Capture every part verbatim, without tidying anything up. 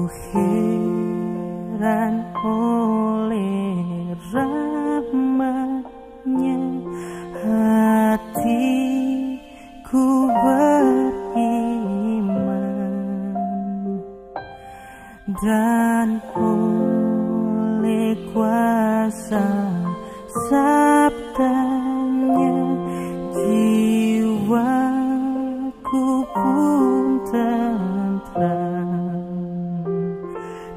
Heran oleh ramahnya hatiku beriman, dan oleh kuasa sabdanya jiwaku pun tentram.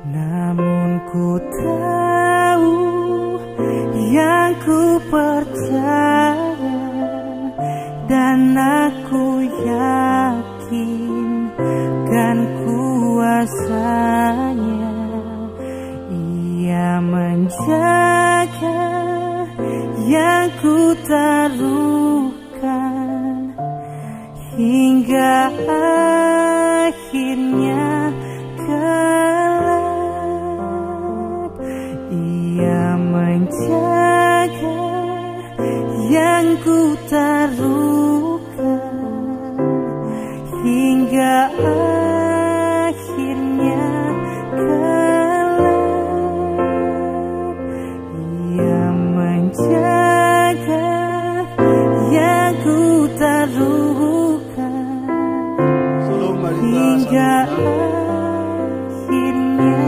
Namun ku tahu yang ku percaya, dan aku yakin kan kuasanya. Ia menjaga yang ku taruhkan hingga akhirnya kelak. Ia menjaga yang ku taruhkan hingga akhirnya kelak. Ia menjaga yang ku taruhkan hingga akhirnya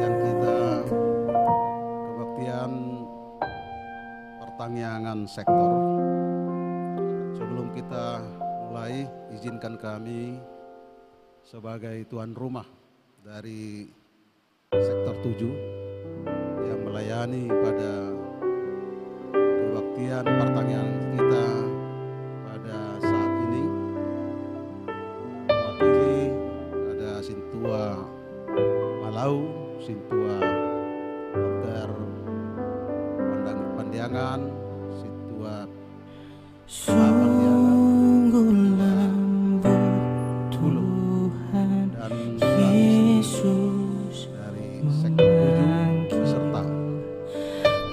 kelak. Kebaktian pertangiangan sektor. Sebelum kita mulai, izinkan kami sebagai tuan rumah dari sektor tujuh yang melayani pada kebaktian pertangiangan kita pada saat ini, mewakili ada sintua Malau, sintua Dokter Pandang-, Pandiangan, sintua Sungguh lembut Tuhan Yesus dari sektor tujuh beserta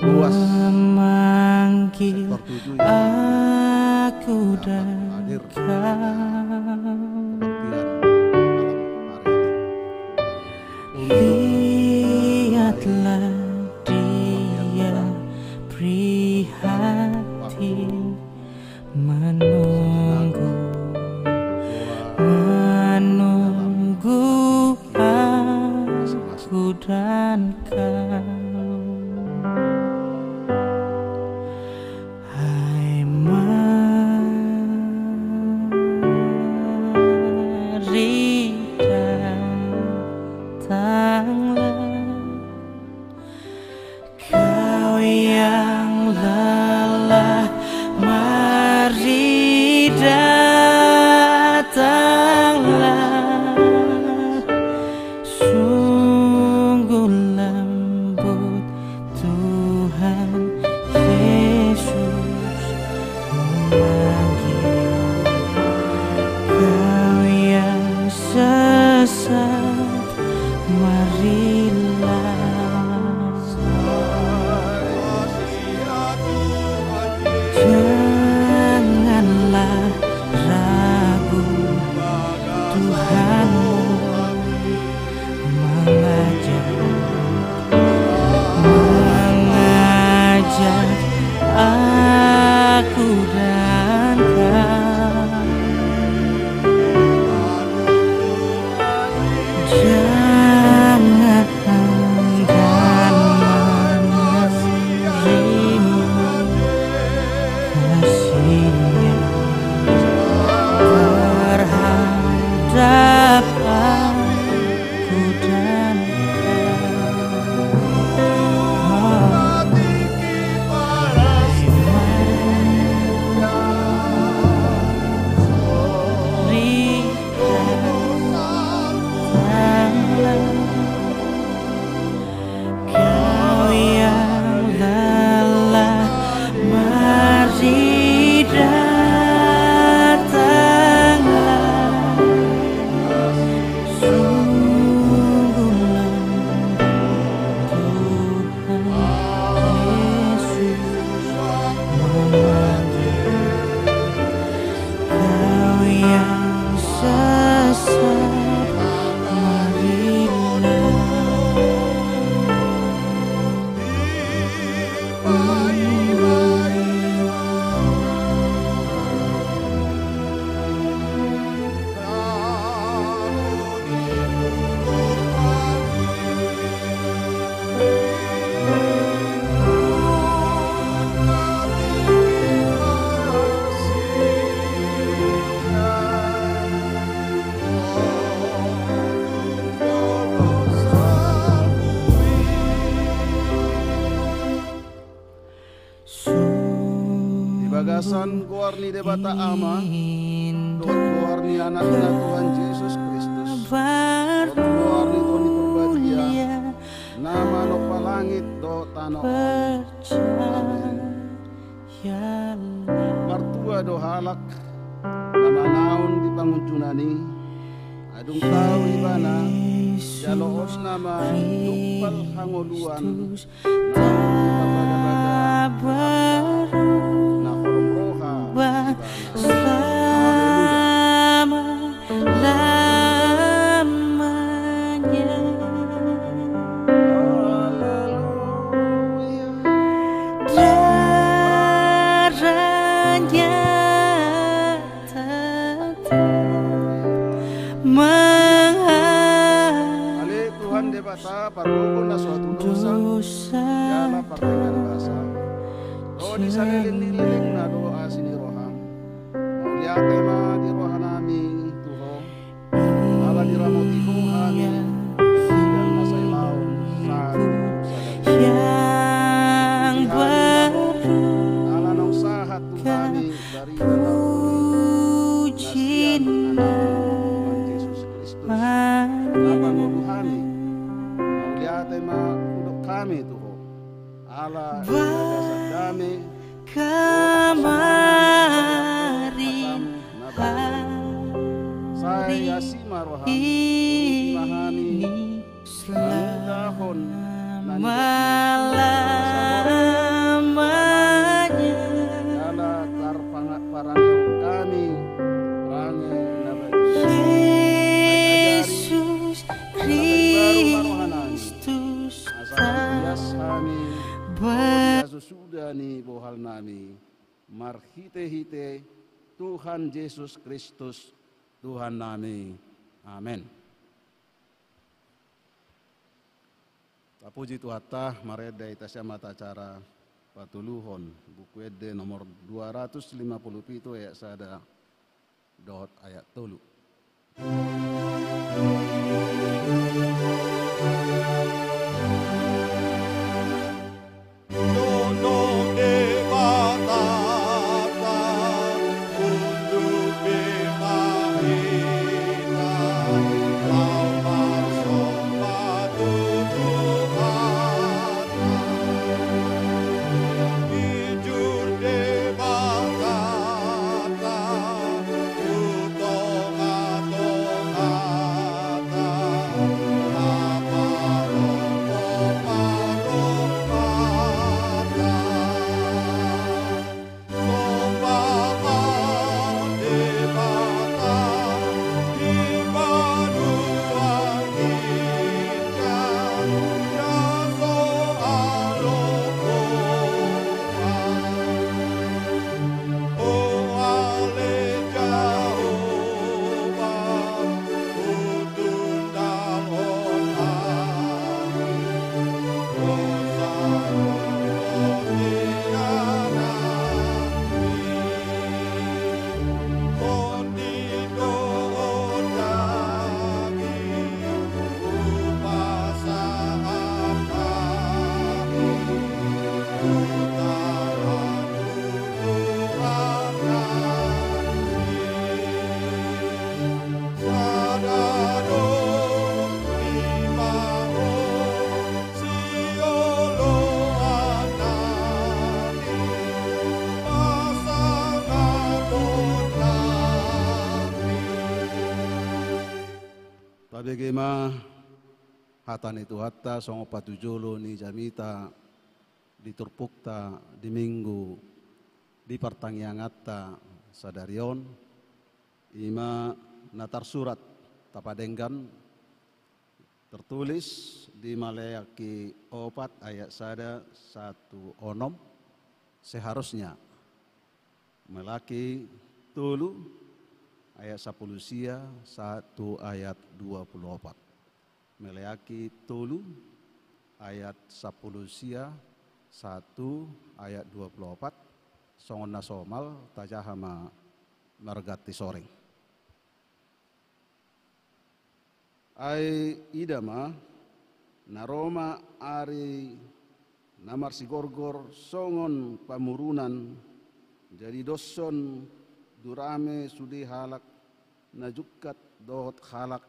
ruas memanggil sektor tujuh yang aku dan kau. Kebaktian malam hari ini. Lihatlah dia prihatin menunggu, menunggu aku dan kau. Hai ma-, Bagasan goar ni Debata Ama, dohot goar ni Anakna Tuhan Jesus Kristus, dohot goar ni Tondi Parbadia, na manompa langit dohot tano on. Amen. Martua do halak na manaon di pangunjunan i, adong tau ibana, jaloonna ma tumpal hangoluan, na marbagabaga, na holom roha ibana. Haleluya. Lamanya. Haleluya. Darahnya tetap mengha- Ale Tuhan Debata, pargogo na so hatudosan, dosa, jala pardenggan basa. Ro di saleleng ni lelengna do asi ni roham. Mauliate ma di rohanami tu Ho, ala diramoti Ho hami sian na sai laon sahat tu sadari on. Puji hami ma Ho, ala naung sahat tu hami barita na uli na sian Anakmu Tuhan Jesus Kristus, na pangolu hami. Mauliate ma hudok hami tu Ho, ala di bagasan dame, sai asi ma roham, urupi ma hami mangulahon na nidaon. Jala tarpanga-, parangehon hami range na badia. Ai ajari, jala paimbaru ma rohanami, asa ias hami di hasusuda ni bohalnami, marhitehite Tuhan Jesus Kristus Tuhannami. Amen. Tapuji Tuhanta, marende hita sian mata acara patoluhon Buku Ende nomor dua ratus lima puluh pitu, ayat sada dohot ayat tolu. Tabege ma hata ni Tuhanta songon patujolo ni jamita di turpukta di Minggu di partangianganta sadari on, i ma na tarsurat tapadenggan, tertulis di Maleaki opat ayat sada sahat tu onom, seharusnya Maleaki tolu ayat sampulu sia sahat tu ayat dua pulu opat. Maleaki tolu ayat sampulu sia sahat tu ayat dua pulu opat. Songon na somal, tajaha ma marganti soreng. Ai ida ma, na ro ma ari na marsigorgor songon pamurunan Jadi doshon durame sude halak na jungkat dohot halak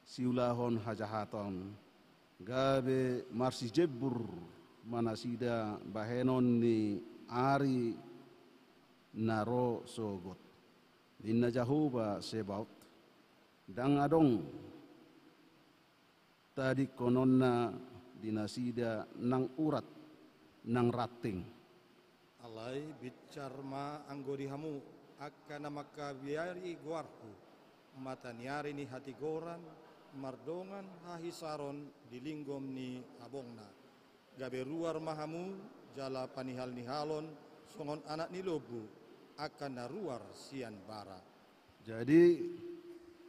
siulahon hajahaton, gabe marsijembur ma nasida bahenon ni ari na ro sogot, ninna Jahowa Sebaot. Ndang adong tadingkononna di nasida nang urat nang ranting. Alai binsar ma anggo di hamu, angka na mangkabiari goarhu, mata ni ari ni hatigoran, mardongan hahisaron di linggom ni habongna. Gabe ruar ma hamu jala panihal-nihalon songon anak ni lombu, angka na ruar sian bara. Jadi,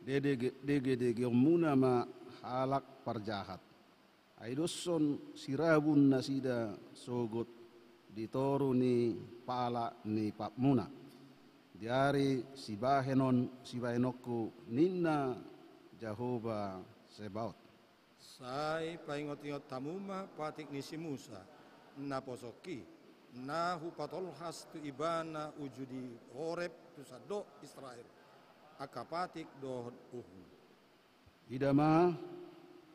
dege-, dege-degeonmuna ma halak parjahat. Ai doshon sirabun nasida sogot di toru ni pala ni patmuna. Di ari sibahenon, sibahenonku, ninna Jahowa Sebaot. Sai paingot-ingot hamu ma patik ni si Musa, naposongki, na hupatolhas tu ibana uju di Horeb tu sandok Israel, angka patik dohot uhum. Ida ma,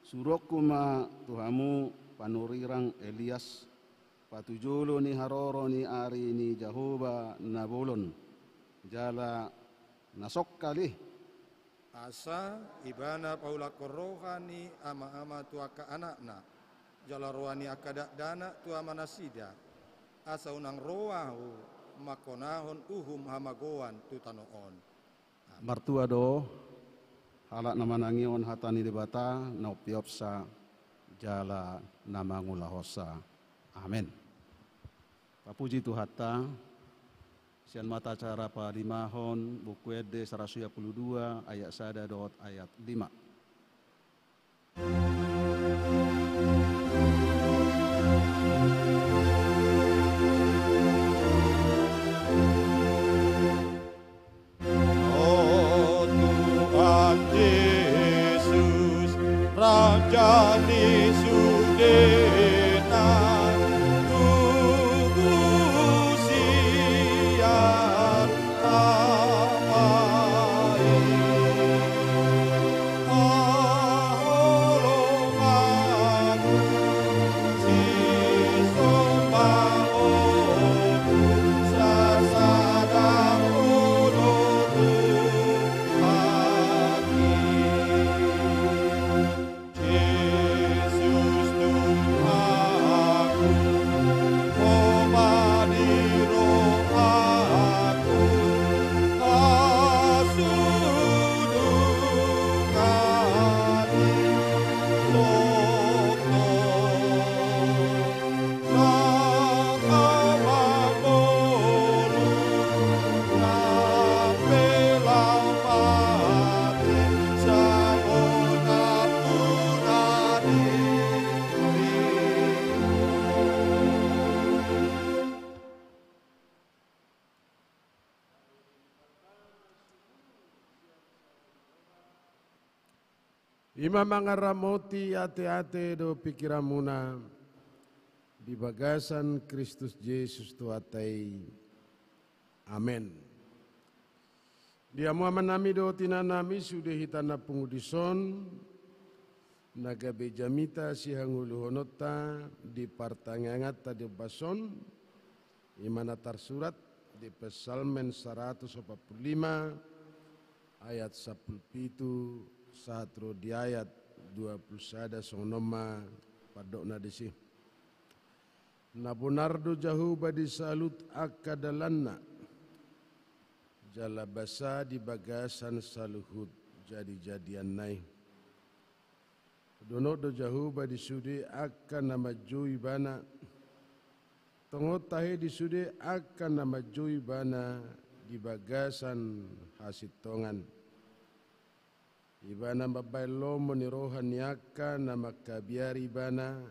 suruonku ma tu hamu panurirang Elias, patujolo ni haroro ni ari ni Jahowa na bolon, jala na songkal i. Asa ibana paulakhon roha ni ama-ama tu angka anakna, jala roha ni angka dakdanak tu amanasida, asa unang ro ahu mangkonahon uhum hamagoan tu tano on. Martua do halak na manangihon hata ni Debata, na umpeopsa jala na mangulahonsa. Amen. Tapuji Tuhanta. Sian mata acara palimahon, Buku Ende saratus dua puluh dua, ayat sada dohot ayat lima. O Tuhan Jesus, Raja ni sude na tubu sian Ama i. I ma mangaramoti ateate dohot pingkiranmuna di bagasan Kristus Jesus Tuhanta i. Amen. Di hamu amanami dohot inanami, sude hita na pungu dison, na gabe jamita sihangoluhononta di partangianganta di ombas on, i ma na tarsurat di Psalmen saratus opat pulu lima, ayat sampulu pitu, sahat ro di ayat dua pulu sada, songon on ma pandokna disi. Na bonar do Jahowa di saluhut angka dalanna, jala basa di bagasan saluhut jadijadianna i. Donok do Jahowa di sude angka na manjou Ibana, tongon tahe di sude angka na manjou Ibana di bagasan hasintongan. Ibana mambahen lomo ni roha ni angka na mangkabiari Ibana,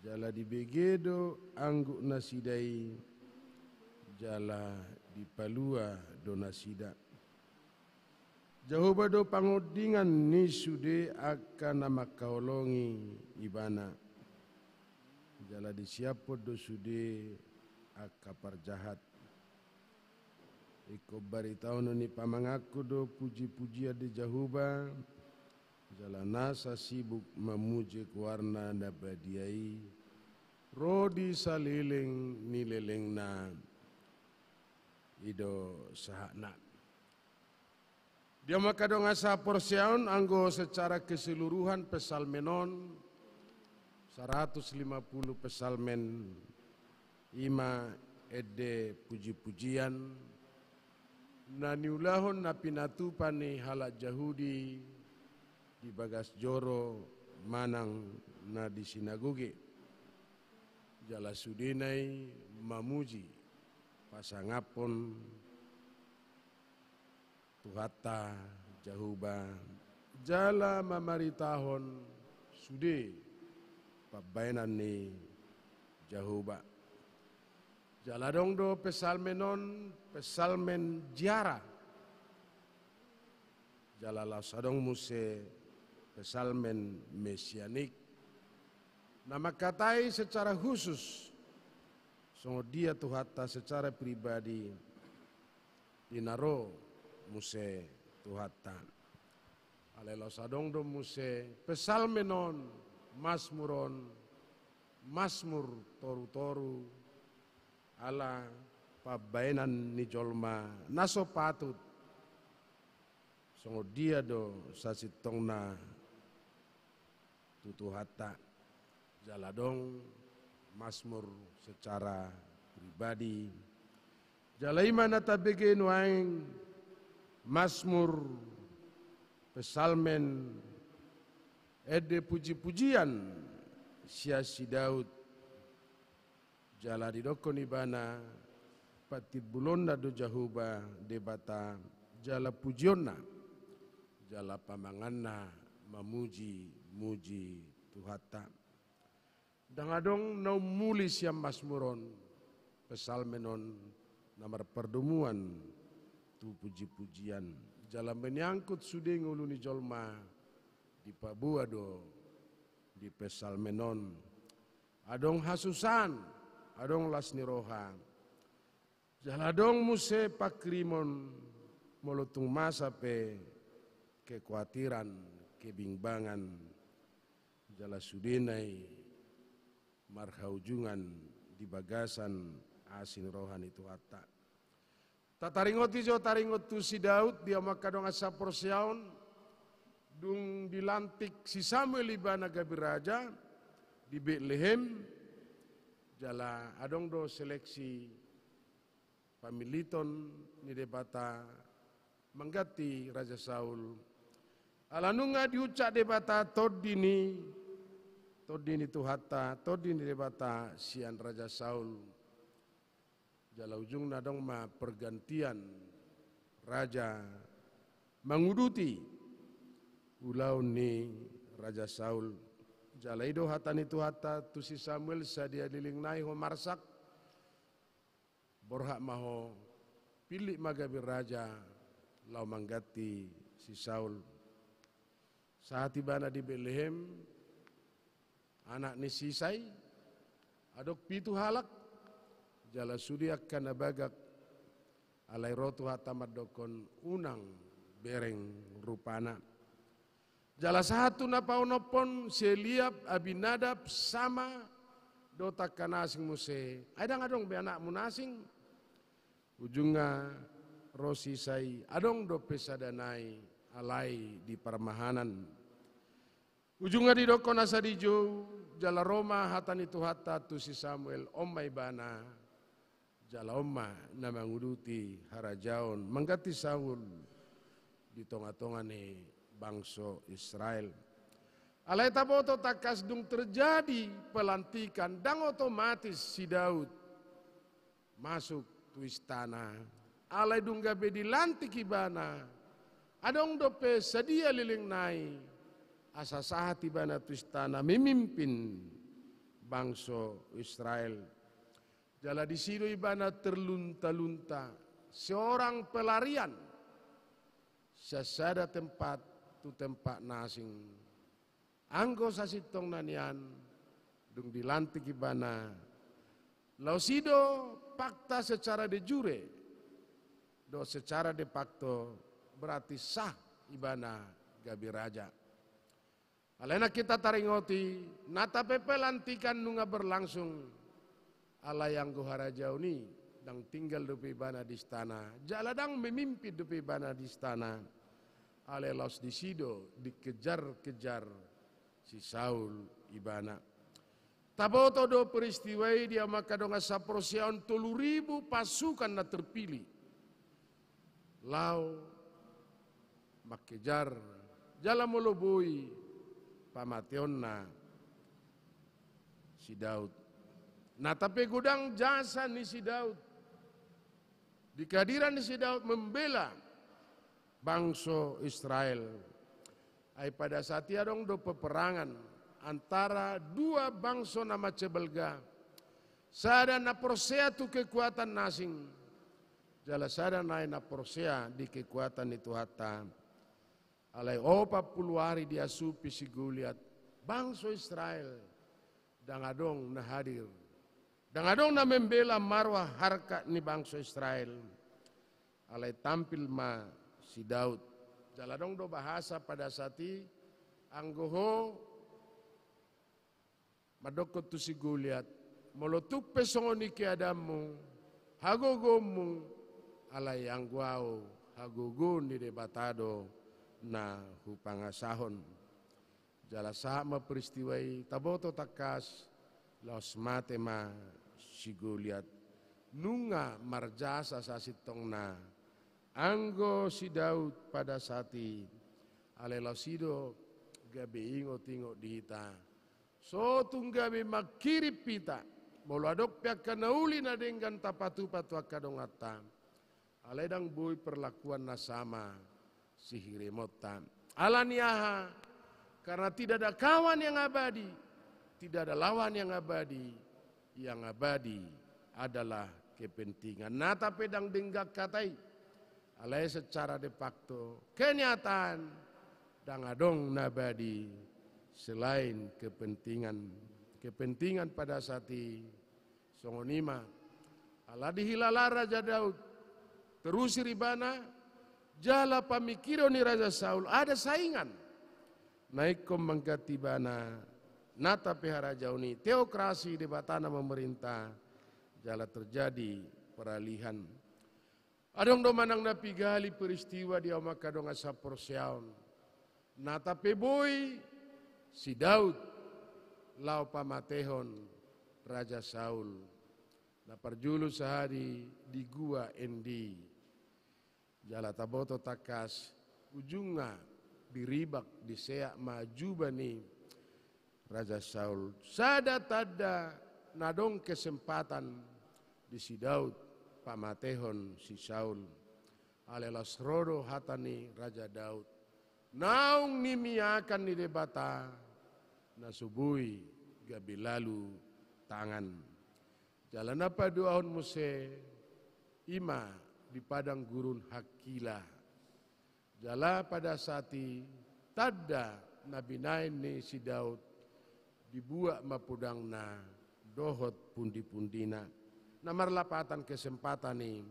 jala dibege do anggup nasida i, jala dipalua do nasida. Jahowa do pangondingan ni sude angka na mangkaholongi Ibana, jala disiaphon do sude angka parjahat. Ingkon baritahonon ni pamanganku do puji-pujian di Jahowa, jala nasa sibuk mamuji goarna na badia i, ro di saleleng ni lelengna i do sahatna. Di hamu angka dongan sahaporseaon, anggo secara keseluruhan psalmen on, saratus lima pulu psalmen, i ma ende puji-pujian na niulahon na pinatupa ni halak Jahudi di bagas joro manang na di sinagoge. Jala sudena i mamuji, pasangaphon Tuhanta Jahowa, jala mamaritahon sude pambahenan ni Jahowa. Jala adong do psalmen on, psalmen ziarah. Jala laos adong muse psalmen mesianik, na mangkatai secara khusus songon dia Tuhanta secara pribadi di na ro muse Tuhanta. Alai laos adong do muse psalmen on, Masmur on, Masmur toru-toru, ala pambahenan ni jolma na so patut, songon dia do sasintongna tu Tuhanta. Jala adong Masmur secara pribadi. Jala i ma na tabege nuaeng, Masmur, psalmen, ende puji-pujian sian si Daud. Jala didokkon ibana, patimbulonna do Jahowa Debata, jala pujionna, jala pamanganna mamuji-muji Tuhanta. Ndang adong na umuli sian Masmur on, psalmen on, na marpardomuan tu puji-pujian. Jala menyangkut sude ngolu ni jolma dipaboa do di psalmen on. Adong hasusaan, adong las ni roha. Jala adong muse panghirimon molo tung masa pe kekuatiran, kebimbangan, jala sudena i marhaujungan di bagasan asi ni roha ni Tuhanta. Tataringoti jo taringot tu si Daud di hamu angka dongan saporseaon, dung dilantik si Samuel ibana gabe raja di Betlehem, jala adong do seleksi pamiliton ni Debata mangganti Raja Saul. Ala nunga diucap Debata tondi ni, tondi ni Tuhanta, tondi ni Debata sian Raja Saul. Jala ujungna adong ma pergantian raja manguduti ulaon ni Raja Saul. Jala i do hata ni Tuhanta tu si Samuel, sadia lelengna i ho marsak, borhat ma ho, pillit ma gabe raja laho mangganti si Saul. Sahat ibana di Betlehem, anak ni si Isai, adong pitu halak, jala sude angka na bagak, alai ro Tuhanta mandokkon unang bereng rupana. Jala sahat tu na paonomhon, si Eliab, Abinadab, Sama, dohot angka na asing muse, ai ndang adong be anakmu na asing. Ujungna ro si Isai, adong dope sada nai, alai di parmahanan. Ujungna didokkon asa dijou, jala ro ma hata ni Tuhanta tu si Samuel, on ma ibana, jala on ma na manguduti harajaon, mangganti Saul di tonga-tonga ni bangso Israel. Alai taboto tangkas dung terjadi pelantikan, ndang otomatis si Daud masuk tu istana. Alai dung gabe dilantik ibana, adong dope sadia lelengna i, asa sahat ibana tu istana memimpin bangso Israel. Jala disi do ibana terlunta-lunta, seorang pelarian, sian sada tempat tu tempat na asing. Anggo sasintongna nian, dung dilantik ibana, laos i do fakta secara de jure, do secara de facto berarti sah ibana gabe raja. Alai nunga hita taringoti, natape pelantikan nunga berlangsung, alai anggo harajaon i ndang tinggal dope ibana di istana, jala ndang memimpin dope ibana di istana. Alai laos disi do dikejar-kejar si Saul ibana. Taboto do peristiwa i di hamu angka dongan saporseaon, tolu ribu pasukan na terpilih laho mangkejar jala molo boi pamateonna si Daud. Natape godang jasa ni si Daud di kehadiran ni si Daud membela bangso Israel. Ai pada saat i adong do peperangan antara dua bangso na mansai balga. Sada na porsea tu kekuatan na asing, jala sada nai na porsea di kekuatan ni Tuhanta. Alai opat pulu ari diasupi si Goliat, bangso Israel ndang adong na hadir, ndang adong na membela marwah harkat ni bangso Israel. Alai tampil ma si Daud. Jala adong do bahasa pada saat i, anggo ho mandokkon tu si Goliat, molo tung pe songon i keadaanmu, hagogoonmu, alai anggo ahu, hagogoon ni Debata do na hupangasahon. Jala sahat ma peristiwa i, taboto tangkas, laos mate ma si Goliat. Nunga marjasa sasintongna anggo si Daud pada saat i. Alai laos i do gabe ingot-ingot di hita. So tung gabe manghirim hita, molo adong pe angka na uli na denggan tapatupa tu angka donganta, alai ndang boi perlakuan na sama sihirimonta. Ala ni aha? Karena tidak ada kawan yang abadi, tidak ada lawan yang abadi. Yang abadi adalah kepentingan. Natape ndang denggan hata i, alai secara de facto, kenyataan, ndang adong na abadi selain kepentingan. Kepentingan pada saat i songon i ma. Ala dihilala Raja Daud, terusir ibana, jala pamikiron ni Raja Saul, ada saingan na ingkon mangganti ibana. Natape harajaon i, teokrasi, Debata na memerintah, jala terjadi peralihan. Adong do manang na piga hali peristiwa di hamu angka dongan saporseaon. Natape boi si Daud laho pamatehon Raja Saul. Na parjolo sahali di Gua Endi. Jala taboto tangkas ujungna diribak, diseat ma juba ni Raja Saul. Sada tanda na adong kesempatan di si Daud pamatehon si Saul. Alai laos ro do hata ni Raja Daud. Naung nimiakan ni Debata, na so boi gabe lalu tangan. Jala na paduahon muse i ma di padang gurun Hakila. Jala pada saat i tanda na binahen ni si Daud, dibuat ma podangna dohot pundi-pundina. Na marlapatan kesempatan i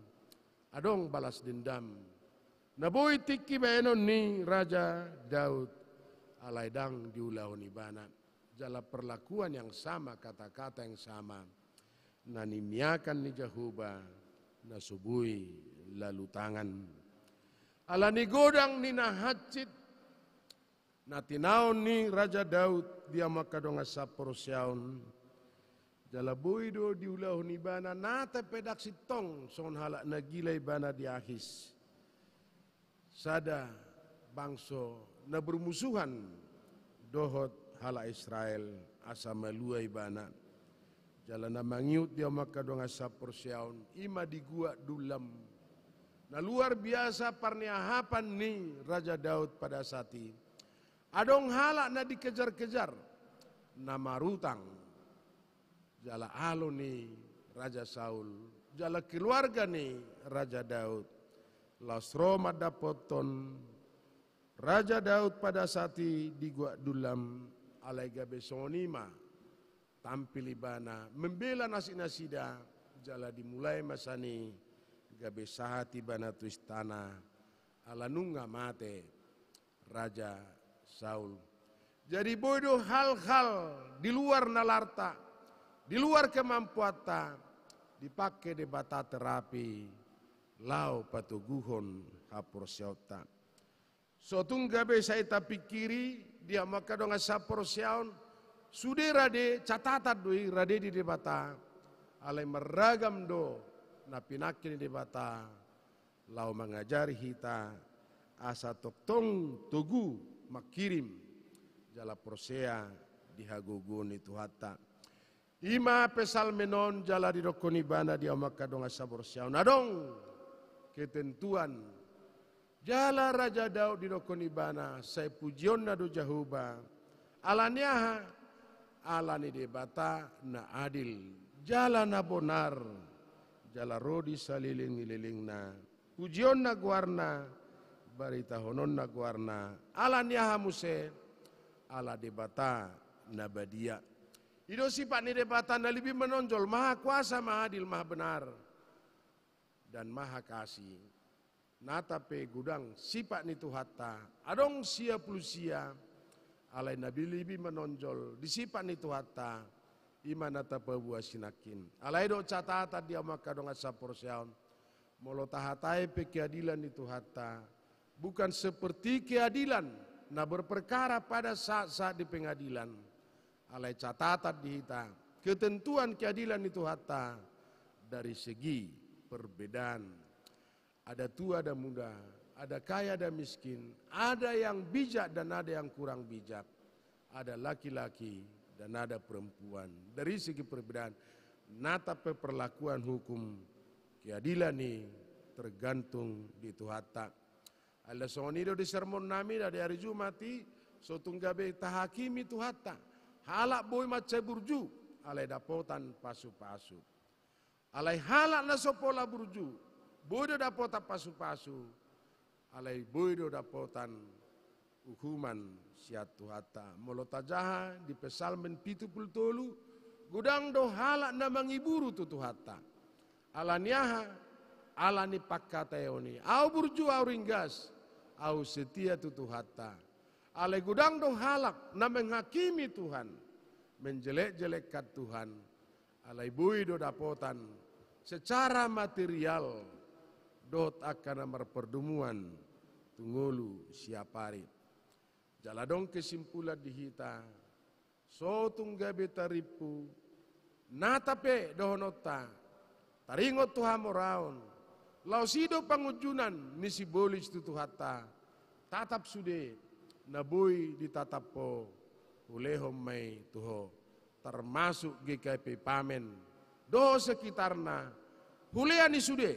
adong balas dendam na boi tingki baenon ni Raja Daud, alai ndang diulahon ibana. Jala perlakuan yang sama, kata-kata yang sama na nimiakan ni Jahowa, na so boi lalu tangan. Ala ni godang ni na hansit na tinaon ni Raja Daud di hamu angka dongan saporseaon. Jala boi do diulahon ibana, natape ndang sintong songon halak na gila ibana di Akis. Sada bangso na bermusuhan dohot halak Israel asa malua ibana. Jala na mangihut di hamu angka dongan saporseaon, i ma di Gua Dullam. Na luar biasa parniahapan ni Raja Daud pada saat i. Adong halak na dikejar-kejar, na marutang. Jala alo ni Raja Saul, jala keluarga ni Raja Daud, laos ro mandapothon Raja Daud pada saat i di Gua Dullam. Alai gabe songon i ma tampil ibana membela nasida-nasida, jala dimulai ma sian i gabe sahat ibana tu istana, ala nunga mate Raja Saul. Jadi boi do hal-hal di luar nalarta, di luar kemampuanta, dipake Debata terapi laho patoguhon haporseaonta. So tung gabe sai tapingkiri di hamu angka dongan saporseaon, sude rade catatan do i, rade di Debata, alai marragam do na pinangke ni Debata laho mangajari hita asa tongtong togu mangkirim jala porsea di hagogoon ni Tuhanta. I ma Psalmen on jala didokkon ibana di hamu angka dongan saporseaon, adong ketentuan. Jala Raja Daud didokkon ibana, sai pujionna do Jahowa. Ala ni aha? Ala ni Debata na adil jala na bonar, jala ro di saleleng ni lelengna. Pujionna goarna, baritahononna goarna. Ala ni aha muse? Ala Debata na badia. I do sifat ni Debata na lebih menonjol, maha kuasa, maha adil, maha benar, dan maha kasih. Nata pe godang sifat ni Tuhanta, adong sia pulu sia, alai na lebih menonjol di sifat ni Tuhanta, i ma na tapaboa sinangkin. Alai do catatan di hamu angka dongan saporseaon, molo tahatai pe keadilan ni Tuhanta, bukan seperti keadilan na berperkara pada saat-saat di pengadilan. Alai catatan di hita, ketentuan keadilan ni Tuhanta dari segi perbedaan. Ada tua, ada muda, ada kaya, ada miskin, ada yang bijak dan ada yang kurang bijak, ada laki-laki dan ada perempuan. Dari segi perbedaan, nata pe perlakuan hukum keadilan i tergantung di Tuhanta. Alai songon i do di sermon nami na di hari Jumat i, so tung gabe tahakimi Tuhanta. Halak boi mansai burju, alai dapotan pasu-pasu. Alai halak na so pola burju, boi do dapotan pasu-pasu, alai boi do dapotan uhuman sian Tuhanta. Molo tajaha di Psalmen pitu pulu tolu, godang do halak na mangiburu tu Tuhanta. Ala ni aha? Ala ni pangkataion i, ahu burju, ahu ringgas, ahu setia tu Tuhanta. Alai godang do halak na menghakimi Tuhan, menjelek-jelekkan Tuhan, alai boi do dapotan secara material dohot angka na marpardomuan tu ngolu siapari. Jala adong kesimpulan di hita, so tung gabe tarimpu, nata pe dohononta, taringot tu hamoraon, laos i do pangunjunan ni sibolis tu Tuhanta, tatap sude na boi ditatap ho, hulehon ma i tu ho, termasuk G K P Pamen dohot sekitarna, hulehon i sude.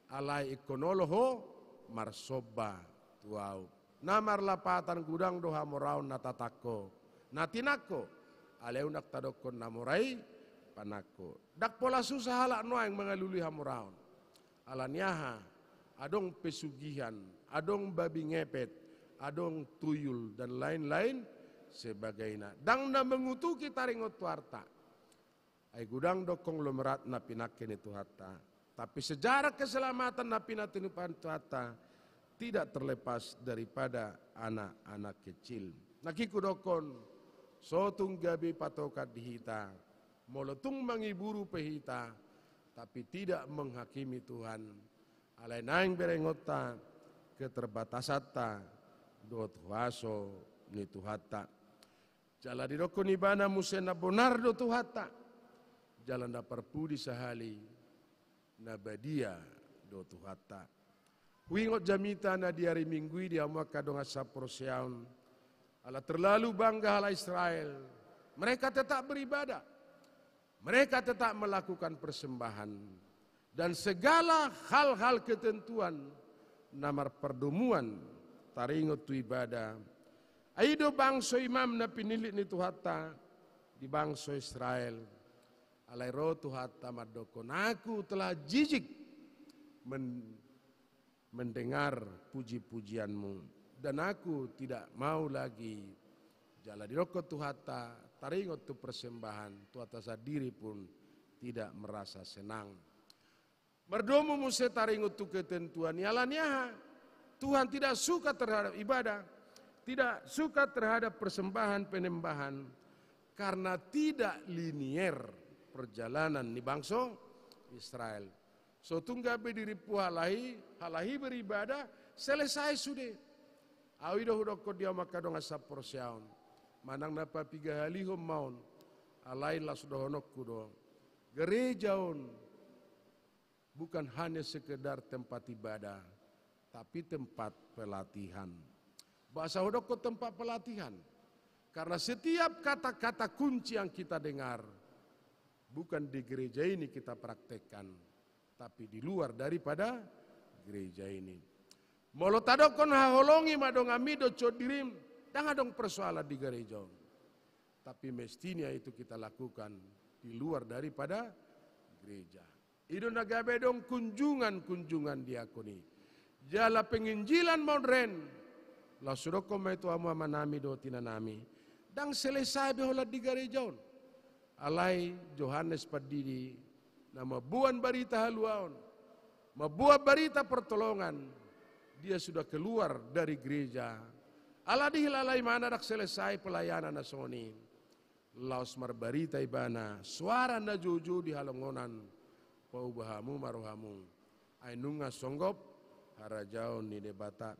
Alai ingkon olo ho marsomba tu ahu. Na marlapatan godang do hamoraon na tatangko, na tinangko, alai unang tadokkon na mora i panangko. Ndang pola susa halak nuaeng mangalului hamoraon. Ala ni aha? Adong pesugihan, adong babi ngepet, adong tuyul, dan lain-lain sebagainya. Ndang na mengutuki taringot tu arta. Ai godang do konglomerat na pinangke ni Tuhanta. Tapi sejarah keselamatan na pinatupa ni Tuhanta tidak terlepas daripada anak-anak kecil. Nangkin hudokkon, so tung gabe patokan di hita, molo tung mangiburu pe hita, tapi tidak menghakimi Tuhan, alai naeng berengonta keterbatasanta dohot huaso ni Tuhanta. Jala didokkon ibana muse na bonar do Tuhanta, jala na parpudi sahali, na badia do Tuhanta. Huingot jamita na di ari Minggu i di hamu angka dongan saporseaon, ala terlalu bangga halak Israel. Mereka tetap beribadah. Mereka tetap melakukan persembahan. Dan segala hal-hal ketentuan na marpardomuan taringot tu ibadah. Ai i do bangso imam na pinillit ni Tuhanta di bangso Israel. Alai ro Tuhanta mandokkon, aku telah jijik men-, mendengar puji-pujianmu, dan aku tidak mau lagi. Jala didokkon Tuhanta, taringot tu persembahan, Tuhanta sandiri pun tidak merasa senang. Mardomu muse taringot tu ketentuan i, ala ni aha? Tuhan tidak suka terhadap ibadah, tidak suka terhadap persembahan penyembahan, karena tidak linier perjalanan ni bangso Israel. So tung gabe dirimpu halak i, halak i beribadah, selesai sude. Au i do hudokkon di hamu angka dongan saporseaon, manang na papiga halihon ma on, alai laos dohononku do, gereja on bukan hanya sekedar tempat ibadah, tapi tempat pelatihan. Bahasa hudokkon tempat pelatihan, karena setiap kata-kata kunci yang kita dengar bukan di gereja ini kita praktekkan, tapi di luar daripada gereja ini. Molo tadokkon haholongi ma donganmi dohot dirim, ndang adong persoalan di gereja on. Tapi mestinya itu kita lakukan di luar daripada gereja. I do na gabe adong kunjungan-kunjungan diakon i. Jala penginjilan modern, laos hudokkon ma i tu hamu amanami dohot inanami, ndang selesai be holan di gereja on. Alai Johannes Pandidi na mamboan barita haluaon, mamboan barita pertolongan, dia sudah keluar dari gereja. Ala dihil, ala imana ndang selesai pelayanan na songon i. Laos marbarita ibana, soara na joujou di halongonan, pauba hamu ma rohamu, ai nunga songgop harajaon ni Debata.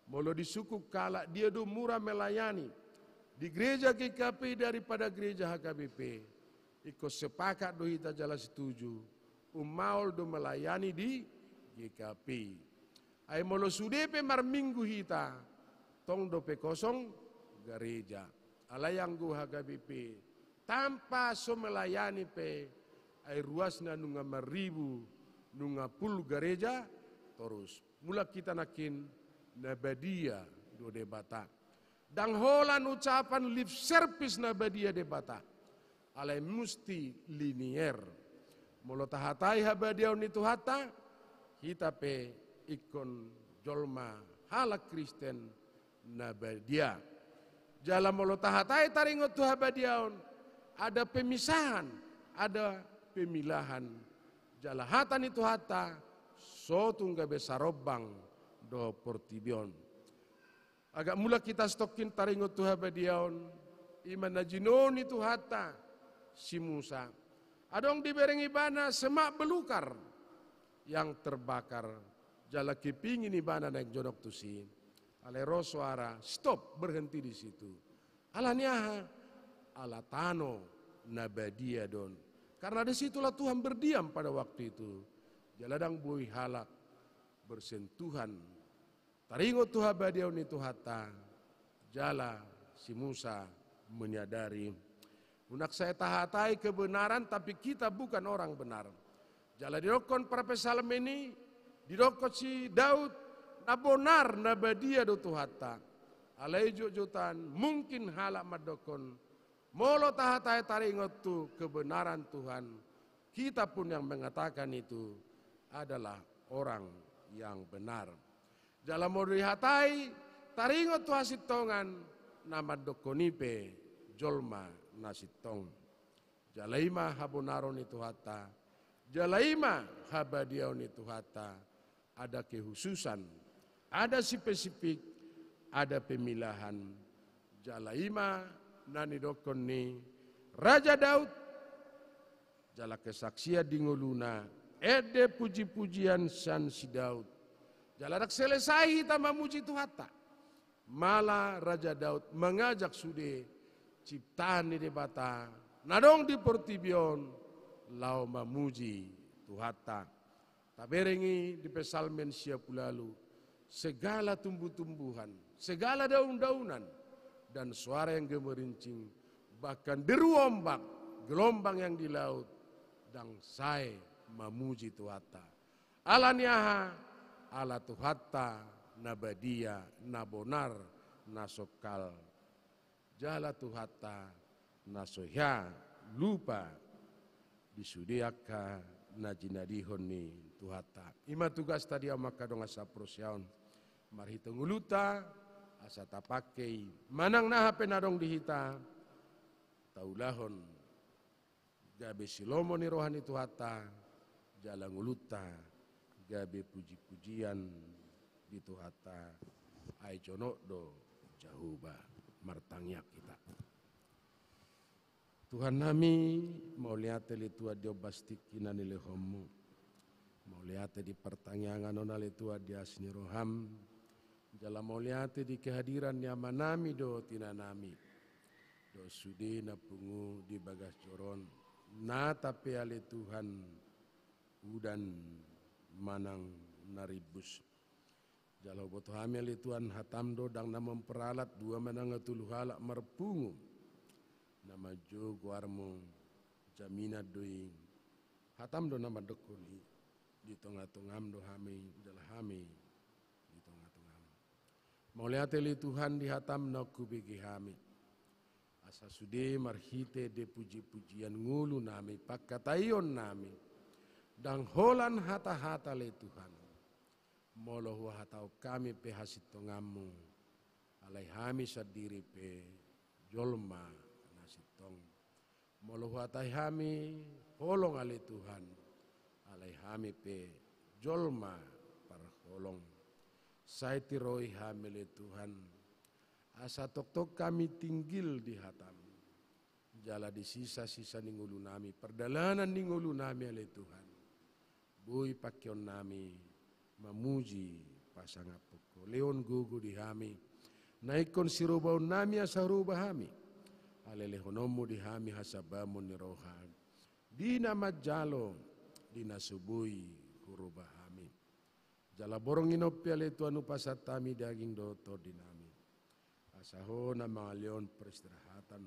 Molo disungkun halak, dia do mura melayani di gereja G K P daripada gereja H K B P? Ingkon sepakat do hita jala setuju, ummaol do melayani di G K P. Ai molo sude pe marminggu hita, tong dope kosong gareja. Alai anggo H K B P, tanpa so melayani pe, ai ruasna nunga marribu, nunga full gareja torus. Mulak hita nangkin, na badia do Debata. Ndang holan ucapan lip service na badia Debata, alai musti linier. Molo tahatai habadiaon ni Tuhanta, hita pe ingkon jolma halak Kristen na badia. Jala molo tahatai taringot tu habadiaon, ada pemisahan, ada pemilahan. Jala hata ni Tuhanta, so tung gabe sarombang dohot portibi on. Agak mulak hita satongkin taringot tu habadiaon, i ma na jinou ni Tuhanta si Musa. Adong dibereng ibana semak belukar yang terbakar, jala kepingin ibana naeng jonok tusi. Alai ro soara, stop, berhenti di situ. Ala ni aha? Ala tano na badia do on. Karena di situlah Tuhan berdiam pada waktu itu. Jala ndang boi halak bersentuhan taringot tu habadiaon ni Tuhanta, jala si Musa menyadari. Unang sai tahatai kebenaran, tapi kita bukan orang benar. Jala didokkon parpsalmen i, didokkon si Daud, na bonar, na badia do Tuhanta. Alai jotjotan, mungkin halak mandokkon, molo tahatai taringot tu kebenaran Tuhan, kita pun yang mengatakan itu adalah orang yang benar. Jala molo dihatai taringot tu hasintongan, na mandokkon i pe jolma na sintong. Jala i ma habonaron ni Tuhanta, jala i ma habadiaon ni Tuhanta, ada kehususan, ada spesifik, ada pemilahan. Jala i ma na nidokkon ni Raja Daud, jala kesaksian di ngoluna, ende pujipujian sian si Daud. Jala ndang selesai hita mamuji Tuhanta. Malah Raja Daud mangajak sude ciptaan ni Debata na adong di portibi on laho mamuji Tuhanta. Tabereng i di Psalmen sia pulu ualu, segala tumbuh-tumbuhan, segala daun-daunan, dan suara yang gemerincing, bahkan deru ombak, gelombang yang di laut, ndang sae mamuji Tuhanta. Ala ni aha? Ala Tuhanta na badia, na bonar, na songkal. Jala Tuhanta na so hea lupa di sude angka na jinadihon ni Tuhanta. I ma tugasta di hamu angka dongan saporseaon. Marhite ngolunta, asa tapangke i manang na aha pe na adong di hita, taulahon gabe silomo ni roha ni Tuhanta, jala ngolunta gabe puji-pujian di Tuhanta. Ai jonok do Jahowa. Martangiang hita. Tuhannami, mauliate ale Tuhan di ombas tingki na nilehonmu. Mauliate di partangiangan on ale Tuhan di asi ni roham. Jala mauliate di kehadiran ni amanami dohot inanami dohot sude na pungu di bagas joro on. Nata pe ale Tuhan udan manang na rimbus. Jala huboto hami ale Tuhan, hatam do ndang na mamperalat dua manang tolu halak marpungu. Na manjou goarmu, jaminan do i. Hatam do na mandok i. Di tonga-tongam do hami, jala hami di tonga-tongam. Mauliate ale Tuhan di hatam na hubege hami. Asa sude marhite di puji-pujian ngolunami, pangkataionnami, ndang holan hata-hata ale Tuhan. Molo huhatahon hami pe hasintonganmu, alai hami sandiri pe jolma na sintong. Molo huhatahon hami holong ale Tuhan, alai hami pe jolma parholong. Sai tiroi hami ale Tuhan, asa tongtong hami tinggil di hatam. Jala di sisa-sisa ni ngolunami, pardalanan ni ngolunami ale Tuhan, boi pangkeonnami mamuji pasangaphon Ho. Lehon gogo di hami, na ingkon sirobaonnami asa huroba hami. Alai lehononmu di hami hasabamon ni roha di na manjalo, di na so boi huroba hami. Jala borngin on pe ale Tuhan hupasahat hami daging dohot tondinami, asa Ho na mangalehon peristirahatan,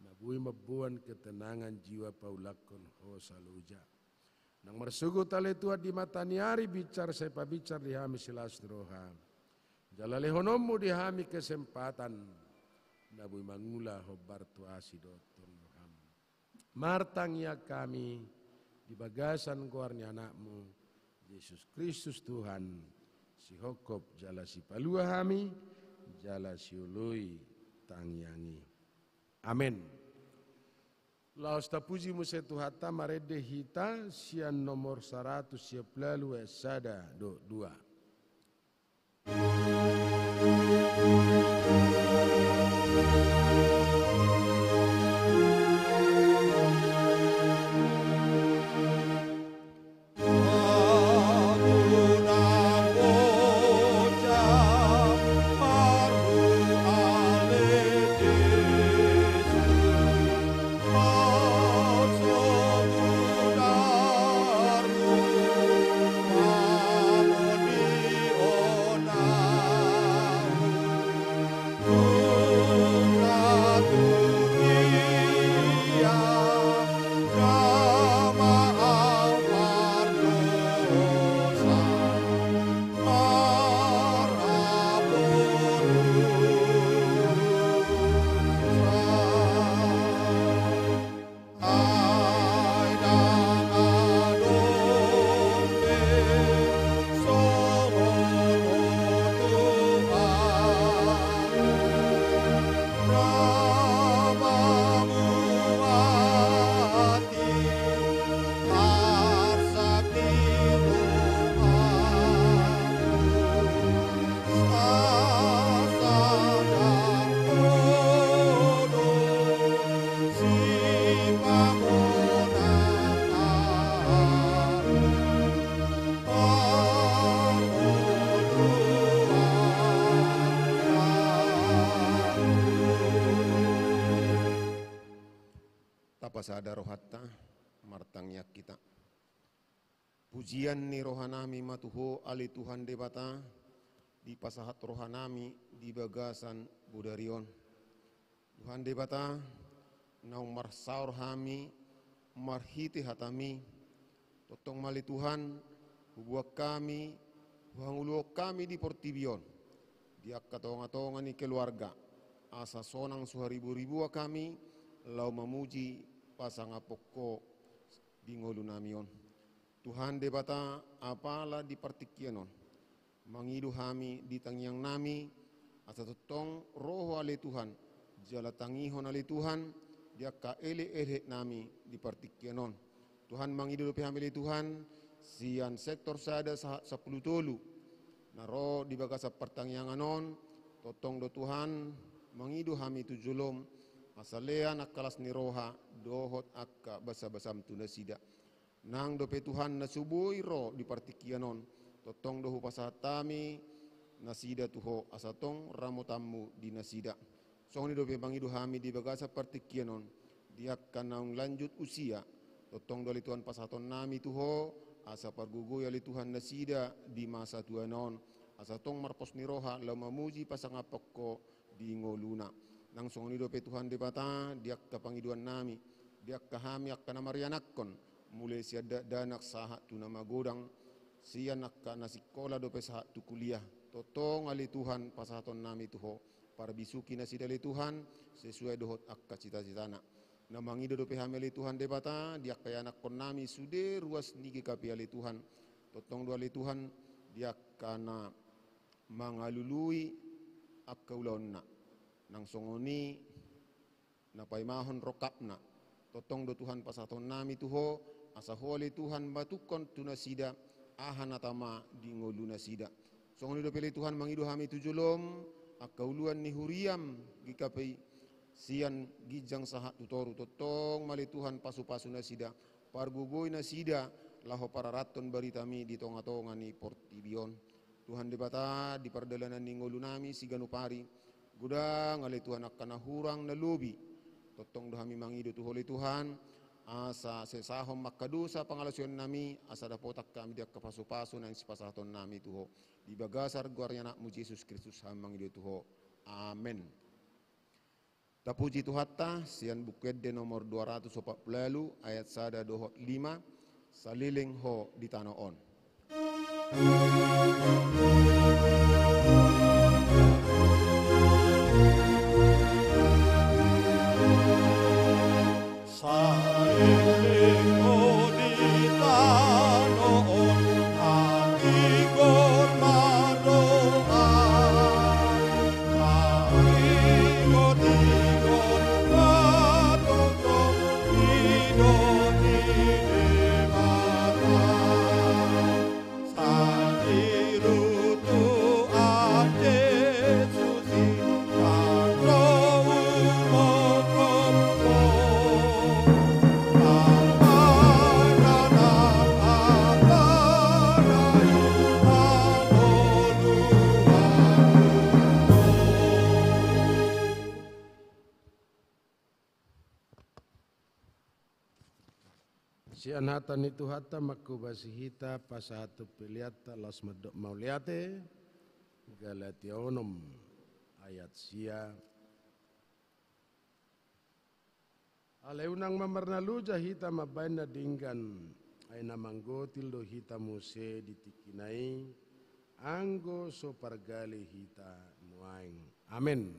na boi mamboan ketenangan jiwa paulakhon Ho saloja. Nang marsogot ale Tuhan di mata ni ari, binsar sai pabinsar di hami silas ni roha. Jala lehononmu di hami kesempatan, na boi mangula hombar tu asi dohot roham. Martangiang hami di bagasan goar ni Anakmu, Jesus Kristus Tuhan, sihophop jala sipalua hami, jala sioloi tangiang i. Amen. Laos tapuji muse Tuhanta, marende hita sian nomor saratus siapulu ualu ayat sada dohot dua. Tapasada rohanta, martangiang hita. Pujian ni rohanami ma tu Ho ale Tuhan Debata, dipasahat rohanami di bagasan bodari on. Tuhan Debata, naung marsaor hami marhite hataMi, tongtong ma ale Tuhan, huboan hami, huhangoluhon hami di portibi on, di angka tonga-tonga ni keluarga, asa sonang so hariburibuan hami laho mamuji pasangaphon Ho di ngolunami on. Tuhan Debata, apala di partingkian on mangido hami di tangiangnami, asa tongtong ro Ho ale Tuhan, jala tangihon ale Tuhan di angka elek-eleknami di partingkian on. Tuhan, mangido dope hami ale Tuhan, sian sektor sada sahat sampulu tolu na ro di bagasan partangiangan on, tongtong do Tuhan, mangido hami tu jolom, asa lean angka las ni roha, dohot angka basabasam tu nasida. Nang dope Tuhan na so boi ro di partingkian on, tongtong do hupasahat hami nasida tu Ho, asa tong ramotanmu di nasida. Songon i dope mangido hami di bagasan partingkian on, di angka naung lanjut usia, tongtong do ale Tuhan pasahatonnami tu Ho, asa pargogoi ale Tuhan nasida di masa tuana on, asa tong marpos ni roha laho mamuji pasangaphon Ho di ngoluna. Nang songon i dope Tuhan Debata, di angka pangidoannami, di angka hami angka na marianakhon, mulai sian dakdanak sahat tu na magodang, sian angka na singkola dope sahat tu kuliah, tongtong ale Tuhan pasahatonnami tu Ho, parbisuhi nasida ale Tuhan, sesuai dohot angka cita-citana. Na mangido dope hami ale Tuhan Debata, di angka ianakhonnami sude ruas ni G K P ale Tuhan, tongtong do ale Tuhan, di angka na mangalului angka ulaonna. Nang songon i na paimahon rongkapna. Tongtong do Tuhan pasahatonnami tu Ho, asa Ho ale Tuhan matukhon tu nasida, aha na tama di ngolunasida. Songon i dope ale Tuhan mangido hami tu jolom, angka uluan ni huriam G K P I, sian ginjang sahat tu toru, tongtong ma ale Tuhan pasu-pasu nasida, pargogoi nasida, laho pararathon baritami di tonga-tonga ni portibi on. Tuhan Debata, di pardalanan ni ngolunami siganup ari, godang ale Tuhan angka na hurang na lobi. Tongtong do hami mangido tu Ho ale Tuhan, asa sesahon ma angka dosa pangalaosionnami, asa dapotan hami di angka pasu-pasu naeng sipasahatonnami tu Ho. Di bagasan goar ni AnakMu Jesus Kristus hami mangido tu Ho. Amen. Tapuji Tuhanta, sian Buku Ende nomor dua ratus opat pulu ualu, ayat sada dohot lima, saleleng ho di tano on. Saleleng ho di tano on, taringot ma roham. Sian hata ni Tuhanta manghobasi hita pasahat tu peleanta laos mandok mauliate. Galatia onom ayat sia. Alai unang ma marnaluja hita mambahen na denggan, ai na manggotil do hita muse di tingkina i, anggo so pargale hita nuaeng. Amen.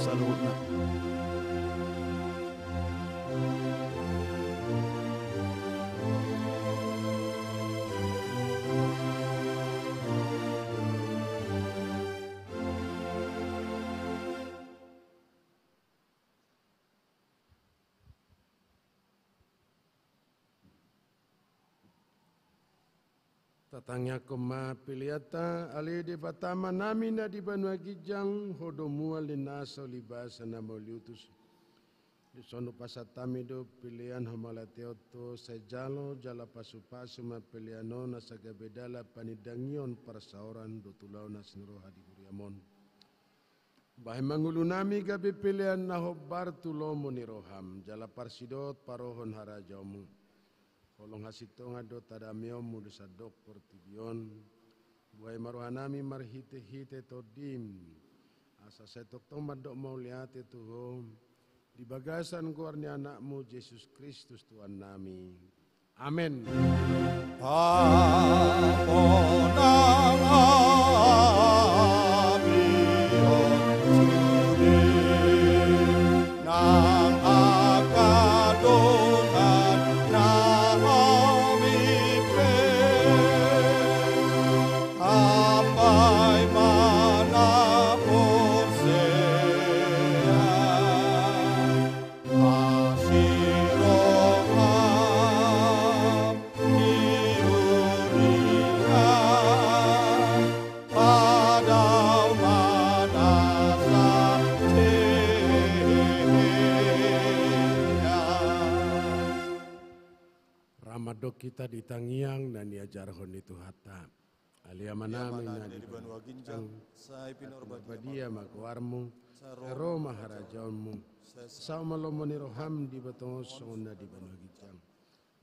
saluhutna. Tatangiangkon ma peleanta. Ale Debata Amanami na di banua ginjang, Ho do mual ni nasa, ulibasan na mauliutus. Dison hupasahat hami do pelean homalean on tu Ho, sai jalo jala pasupasu ma pelean on asa gabe dalan panindangion, parsaoran dohot ulaon na sian roha di huriam on. Bahen ma ngolunami gabe pelean na hombar tu lomo ni roham jala parsidohot parrohahon harajaonmu. Holong hasintongan dohot hadameonmu do sandok portibi on. Buhai ma rohanami marhitehite Tondim, asa sai tongtong mandok mauliate tu Ho di bagasan goar ni Anakmu Jesus Kristus Tuhannami. Amen. Pamonang hami on sude nang angka dongan nami pe, ampai ma na porsea hasiroham ni huringan, padao ma na sadia. Ra mandok hita di tangiang na niajarhon ni Tuhanta. Ale Amanami na di banua ginjang, sai pinarbadia ma goarmu, sai ro ma harajaonmu, sai saut ma lomo ni roham di banua tonga on songon na di banua ginjang.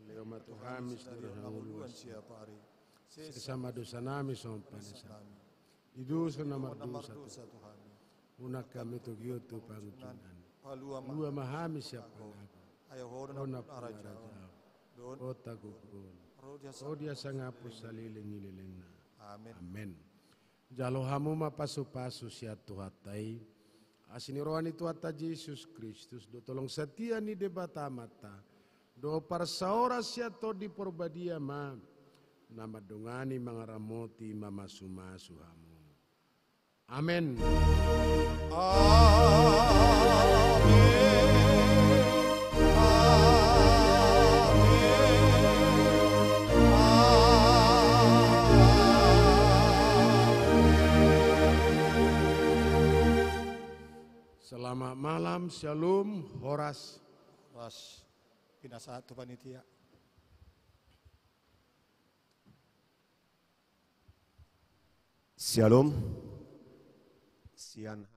Lehon ma tu hami sadari on hangoluan siapari. Sesa ma dosanami songon panesanami di dosa na mardosa tu hami. Unang hami togihon tu pangunjunan. Palua ma hami sian pangago. Ai Ho do nampuna harajaon dohot hagogoon, ro di hasangapon saleleng ni lelengna. Amen. Jalo hamu ma pasupasu sian Tuhanta i. Asi ni roha ni Tuhanta Jesus Kristus dohot holong satia ni Debata Amanta dohot parsaoran sian Tondi Parbadia ma na mandongani, mangaramoti, mamasumasu hamu. Amen. Amen. Amen. Amen. Selamat malam, shalom, horas. Horas. Pinasahat tu panitia. Shalom. Sian